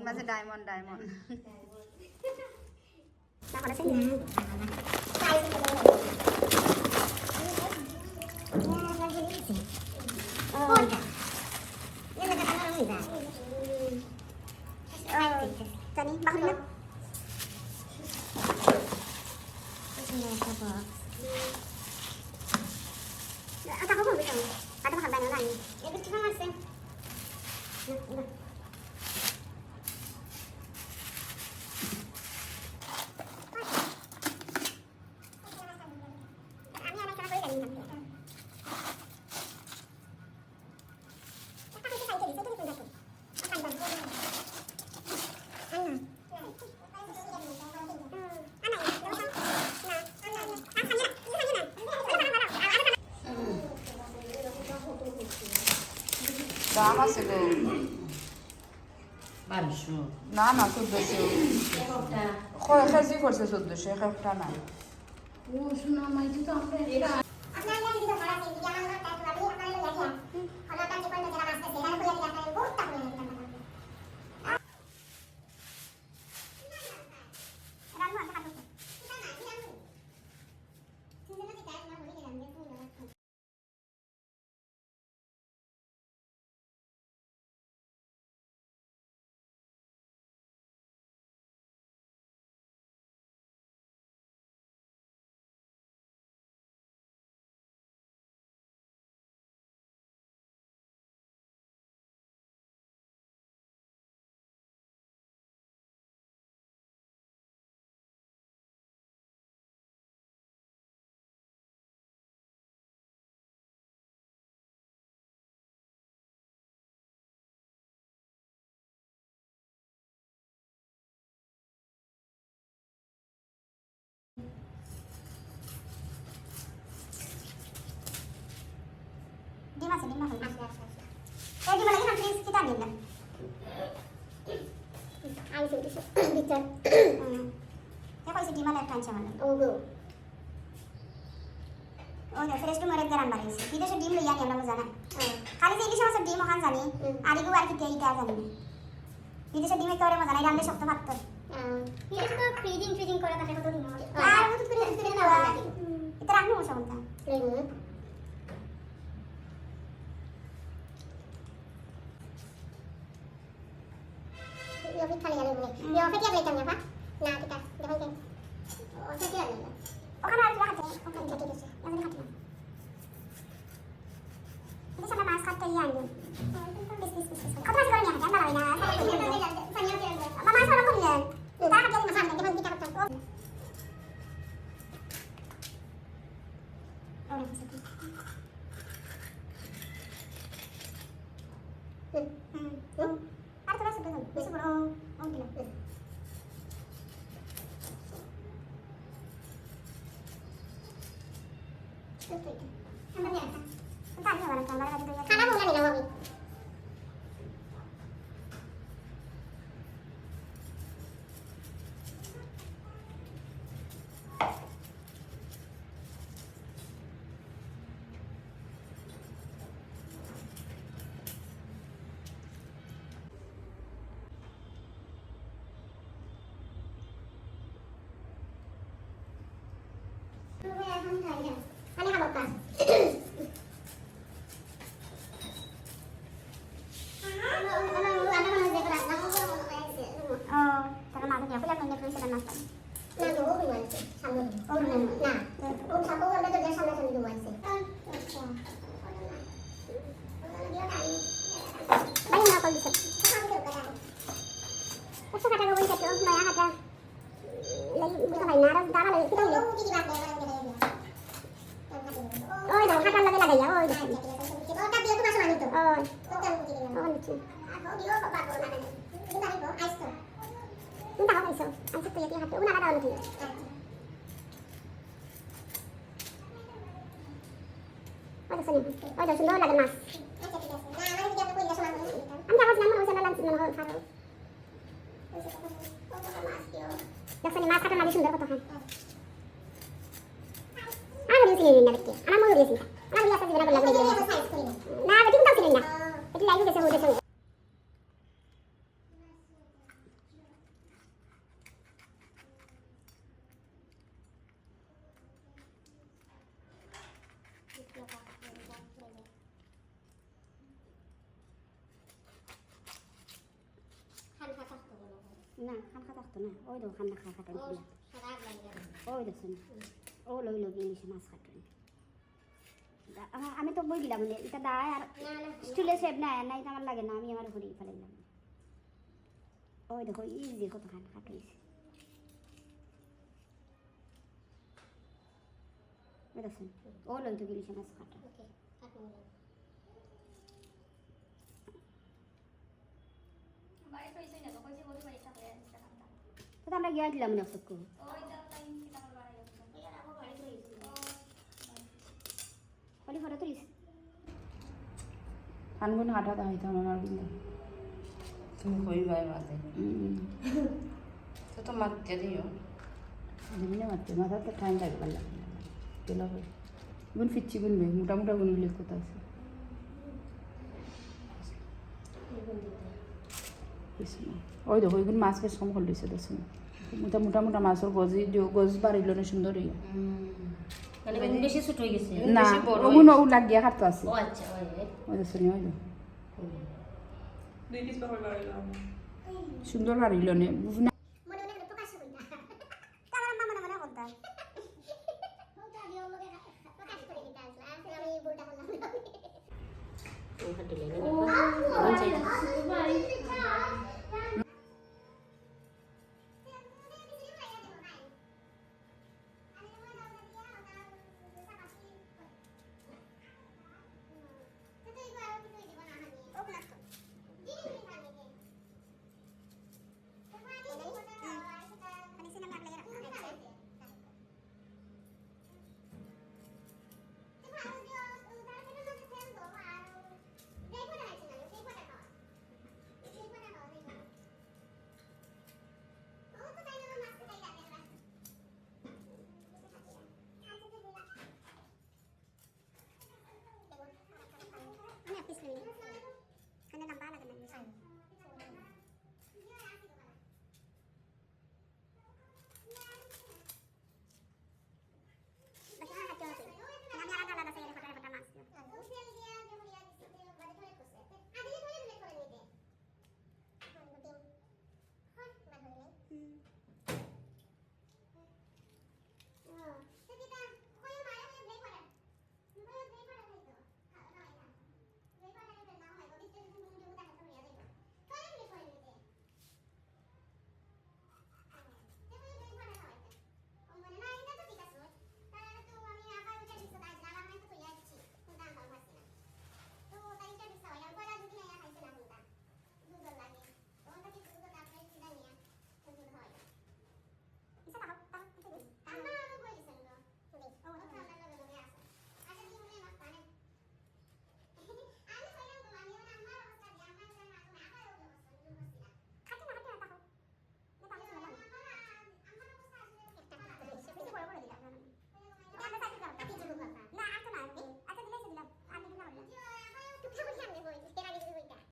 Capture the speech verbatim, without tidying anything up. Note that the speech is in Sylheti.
মাঝে diamond, diamond. দাম আছে গো। বারোশো। না, না, চোদ্দশো। একটা। কয় কেজি পড়ছে চোদ্দশো, এক একটা না। ও, সোনা, মাইজি তো আমরা একটা। ডিম আছে, ডিম আছে। আচ্ছা, আচ্ছা, আচ্ছা। এই ডিম লাগে না, প্লিজ, কিতা আনবেন না? আইসে, আইসে। বিচার। হুম। দেখো, এই যে ডিম আর একটা আনছে আমার। ও গো। ওই তো, ফ্রেশ ডিম অনেক গ্রাম বাড়াইছে। বিদেশে ডিম লইয়া আনি আমরা মজা নাই। হুম। খালি যে ইলিশ মাছের ডিম ওখান জানি, হুম। আর এগু আর কি দেয়, ইটা জানি না। বিদেশে ডিম একেবারে মজা নাই, রানলে শক্ত ভাত তো। হুম। ইলিশ তো ফ্রিজিং ফ্রিজিং করা থাকে কতদিন হয়। আর হুটহাট করি হুটহাট করি না খাওয়া। হুম। ইটা রাখলে মজা কোনটা? হুম। ইয়ে, অফিস খালি গেল বলে। ইয়ে, অফিস গেলে কেন যাবা? না, ঠিক আছে। যখন কে-, অফিস গেলে না। ওখানে আর কি রাখা যায়? ওখানে ঠিক আছে। ওখানে রাখা যায়। এটা সামনে মাছ কাটতে ইয়ে আনবে। পিস, পিস, পিস, পিস করে। কত মাছ করে নিয়ে আসে? আমরা ভাবি না। বাবা, মাছ ভালো করলেন। তা কাটিয়ে দিন, সামনে, যখন পিঠা করতাম। ও। ওরা কিছু কি? হুম। হুম। হুম। আর তোরা ছোট জন, বেশি বড়, ও, ও দিলাম। ছোট এটা। আমরা নিয়ে আসতাম। ওটা আমি আবার একটা, আমরা বাকি দুইটা খানা বলে নিলাম আমি। ও, তাহলে মাঝে গিয়া বলে আপনি নেট হয়েছে না? না, তো ও রুম আছে, সামনে রুম। ও রুম না। ও সামনে রুম আছে। আচ্ছা। ভাই, না কল দিছে। একশো টাকা বই কত? নয়া হাতা। লাগি বুঝতে পারি না, আর দাবা লাগে, কিতা হইলো? ওই দেখো, হাতার লগে লাগাইয়া, ওই দেখো। ওই। ওই নিচে। চিন্তা হবে, আইসো। আইসো তো, এটি হাতে, উনারা দাও নাকি? ওই দেখো, ওই দেখো, সুন্দর লাগে মাছ। আমি আবার নাম মনে হচ্ছে না, লাঞ্চ মনে হয়, খাবো। দেখছেন, মাছ কাটার মাঝে সুন্দর কত খান। আমার মনে হচ্ছে না দেখতে, আমার মনে হচ্ছে না। আমার মনে হচ্ছে না, না, বেটি কোথাও ছিলেন না। এটি লাইভে গেছে ওদের সঙ্গে। না, খান খাওয়া থাকতো না। ওই দেখো, খান খাওয়া কাটুন খুলিয়া। ওই দেখো না। ও লই লই ইলিশ মাছ কাটুন। দা-, আমা-, আমি তো বই দিলাম নে, ইটা দায় আর না, না, স্টুলে সেভ নাই, আর নাই তো আমার লাগে না, আমি আমার উপরে ফালাইলাম। ওই দেখো, ইজি কত খান কাটুইছে। ওই দেখো, ও লই তো ইলিশ মাছ কাটা। ওকে, কাটুন। তো আমরা গিয়া দিলাম না চক্কু। হলি ফটো তুলিস। আনগুন হাঁটা দাঁড়াইতে হবে আমার কিন্তু। তুমি কই ভাই মাঝে? তো তো মারতে দিও। দিবি না মারতে, মাথাতে টাইম লাগবে না। গেল ভাই। গুন ফিচ্ছি গুনবে, মোটা মোটা গুনগুলি কোথা আছে? কিছু না। ওই দেখো, ওইগুন মাছ বেশ কম করলিছে, দেখছো না? মোটা মোটা মোটা মাছর গজি দিও, গজ বাড়িল না সুন্দর হইয়া। মানে ওগুন বেশি ছোট হয়ে গেছে? না, বেশি বড় ওগুন হয়ে ও লাগিয়া খাটতো আছে। ও আচ্ছা, ওই, ওই। ওই দেখছো না, ওই দেখো। দুই পিস বাড়িল না। সুন্দর বাড়িল না। মনে মনে প্রকাশ করি না। তার আম্মা মনে মনে বলতাম। ও তো আগে ওর লগে প্রকাশ করে দিতে আসলে, আসলে আমি ভুলটা করলাম।